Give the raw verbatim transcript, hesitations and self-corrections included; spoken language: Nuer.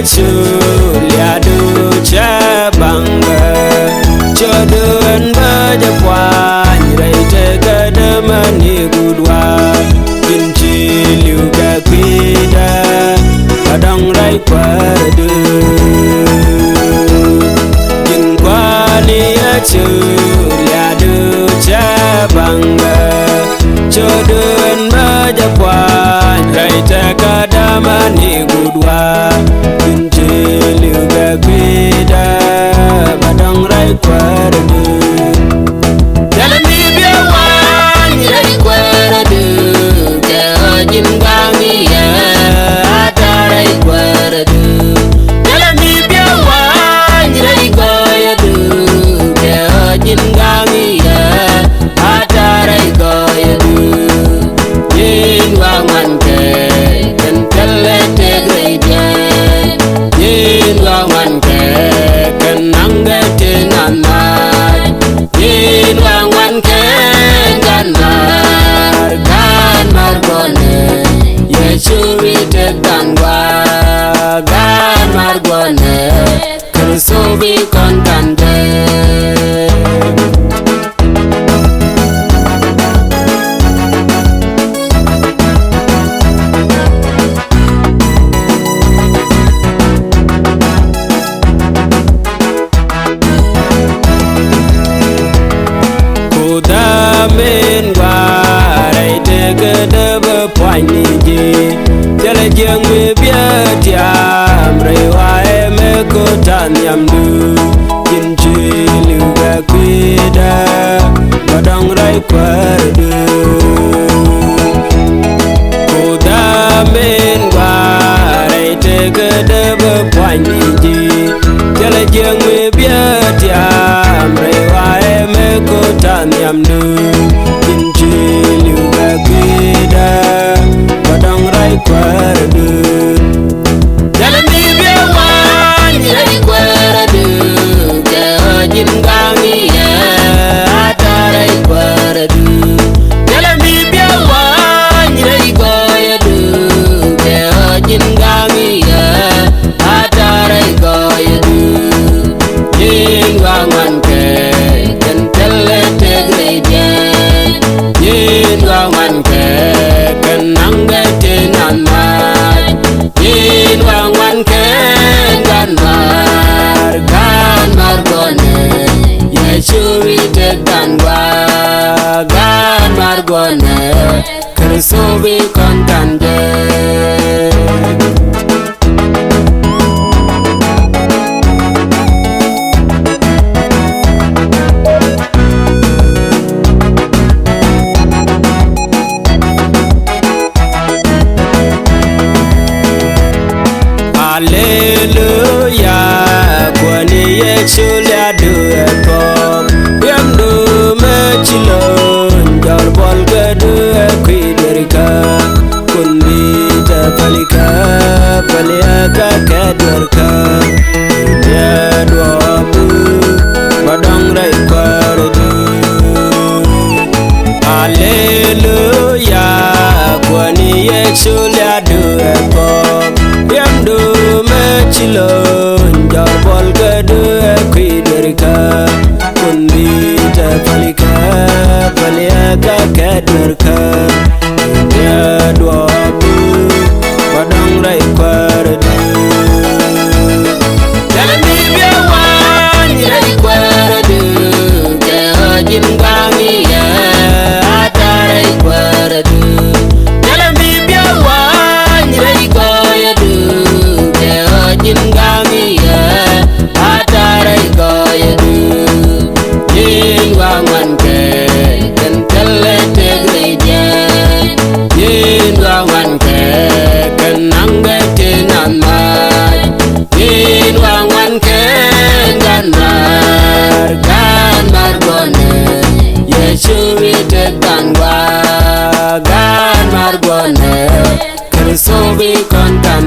Cu liadu cɛ baŋ bä codun bä jɛ puany rɛy tekɛ dämäni gudwa. Jin ci liw kɛ kui̱dä bä dɔŋ rɛy kuäärdu. Jin kuani Yecu liadu cɛ baŋ bä codun bä jɛ puany rɛy tekɛ dämäni gudwa. Jin ci liw kɛ kui̱dä bä dɔŋ rɛy kuäärdu. Thilɛ mi biɛ wany rɛy kuäärdu kɛ ɣöö ji̱n gaŋ i̱ yɛ a ta̱a̱ rɛy kuäärdu. Thilɛ mi biɛ wany rɛy gɔɔyädu kɛ ɣöö ji̱n gaŋ i̱ yɛ a ta̱a̱ rɛy gɔɔyädu. Yin wa ŋuan kɛ kɛn thilɛ tëk rɛy diɛn. Yin wa ŋuan kɛ kɛn naŋ kɛ tin an mac. Yin wa ŋuan kɛ gan mar, gan mar guɔnɛ. Yecu wi tëk gan gua, gan mar guɔnɛ. Kritho bi kɔn kan tëë. Ku dhamin guarɛ itek dee bä puany ni ji̱. Thilɛ jiäk mi biɛ tiam rɛy wa ɛmɛ ku ta̱a̱ nhiamdu. Jin ci liw kɛ kui̱dä bä dɔŋ rɛy kuäärdu. Ku dhamin guarɛ itek dee bä puany ni ji̱. Thilɛ jiäk mi biɛ tiam rɛy wa ɛmɛ ku ta̱a̱ nhiamdu. Jin ci liw kɛ kui̱dä bä dɔŋ rɛy kuäärdu. Thilɛ mi biɛ wany rɛy kuäärdu kɛ ɣöö ji̱n gaŋ i̱ yɛ a ta̱a̱ rɛy kuäärdu. Thilɛ mi biɛ wany rɛy gɔɔyädu kɛ ɣöö ji̱n gaŋ i̱ yɛ a ta̱a̱ rɛy gɔɔyädu. Yin wa ŋuan kɛ kɛn thilɛ tëk rɛy diɛn. Yin wa ŋuan kɛ kɛn naŋ kɛ tin an mac. Yin wa ŋuan kɛ gan mar, gan mar guɔnɛ. Yecu wi tëk gan gua, gan mar guɔnɛ. Kritho bi kɔn kan jɛ. Aleluya, kuäär ni Yecu liadu ɛ kɔk. Riɛmdu mëë ci lo̱ny jɔr buɔl kädu ɛ kui̱ duerikä. Kun bi te pälikä päliäkä kɛ duerkä. Yɛ duɔɔpdu bä dɔ̱ŋ rɛy kuäärdu. Aleluya, kuäär ni Yecu liadu ɛ kɔk. Riɛmdu mëë ci lo̱ny jɔr buɔl kädu ɛ kui̱ duerikä. Kun bi te pälikä päliäkä kɛ duerkä. Yɛ duɔɔpdu bä dɔ̱ŋ rɛy kuäärdu. Thilɛ mi biɛ wany rɛy kuäärdu kɛ ɣöö ji̱n gaŋ i̱ yɛ a ta̱a̱ rɛy kuäärdu. Thilɛ mi biɛ wany rɛy gɔɔyädu kɛ ɣöö ji̱n gaŋ i̱ yɛ a ta̱a̱ rɛy gɔɔyädu. Yin wa ŋuan kɛ kɛn thilɛ tëk rɛy diɛn. Yin wa ŋuan kɛ kɛn naŋ kɛ tin an mac. Yin wa ŋuan kɛ gan mar, gan mar guɔnɛ. Yecu wi tëk gan gua, gan mar guɔnɛ. Kritho bi kɔn kan